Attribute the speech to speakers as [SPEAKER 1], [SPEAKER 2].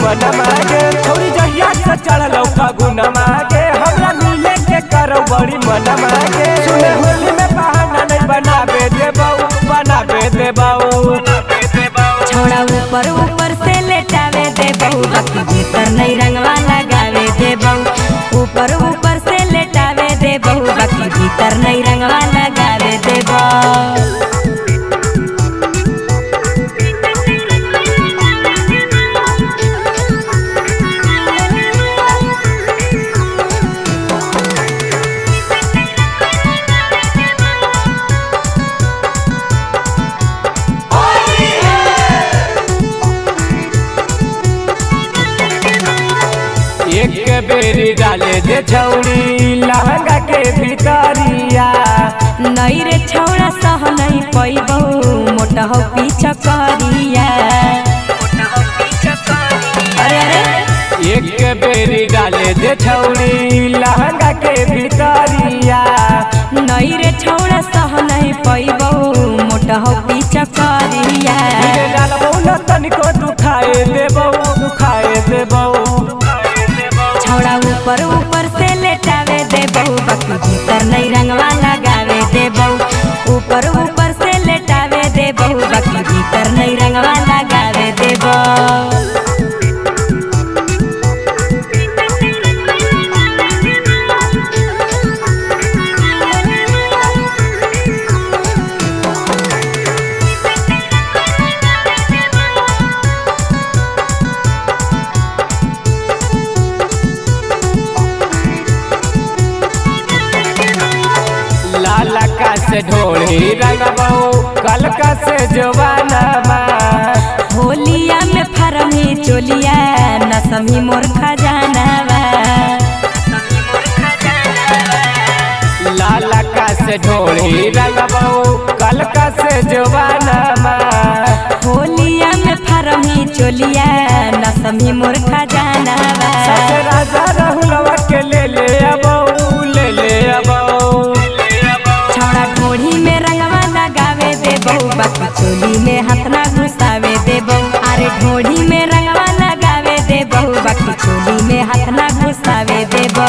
[SPEAKER 1] मन मागे। छौरी जहिया से चढ़लौ फागुन मागे, हमरा मिले के करौ बड़ी मन मागे। सुने होली में बहाना नहीं बनाबे देबौ, बनाबे देबौ।
[SPEAKER 2] छोड़ा ऊपर ऊपर से लेटावे देबौ, बाकी भीतर नहीं रंगवा लगावे देबौ। ऊपर ऊपर से लेटावे देबौ, बाकी भीतर नहीं रंगवा लगावे देबौ।
[SPEAKER 1] एक बेरी डाले दे छौरी लहंगा के भितरिया,
[SPEAKER 2] नहीं रे छौड़ा सह नहीं पैबौ, मोटा हो पीछा करिया। अरे अरे
[SPEAKER 1] एक बेरी डाले दे छौरी लहंगा के भितरिया,
[SPEAKER 2] नहीं रे छौड़ा सह नहीं पैबौ, मोटा हो पीछा करिया।
[SPEAKER 1] डालबौ न तनिको दुखाए देबौ, दुखाए देबौ।
[SPEAKER 2] छौड़ा ऊपर ऊपर से लेटावे देबौ, बाकी भीतर नहीं रंगवा लगावे देबौ। ऊपर ऊपर से लेटावे देबौ, बाकी भीतर नहीं रंगवा लगावे देबौ।
[SPEAKER 1] लाला का से ढोली रंगबौ, कलका से जवाना।
[SPEAKER 2] होलिया में फरमी चोलिया, नसमी मोर खजानावा।
[SPEAKER 1] लाला का से ढोली रंगबौ, कलका से जवाना।
[SPEAKER 2] होलिया में फरमी चोलिया, नसमी मोर खजानावा।
[SPEAKER 1] राजा राहुलवा के ले ले अबौ, ले ले अबौ।
[SPEAKER 2] छौड़ा ढोढ़ी में रंगवा लगावे देबौ, बाकी चोली में हाथ ना घुसावे देबौ। अरे ढोढ़ी में रंगवा लगावे देबौ, बाकी चोली में हाथ ना घुसावे देबौ।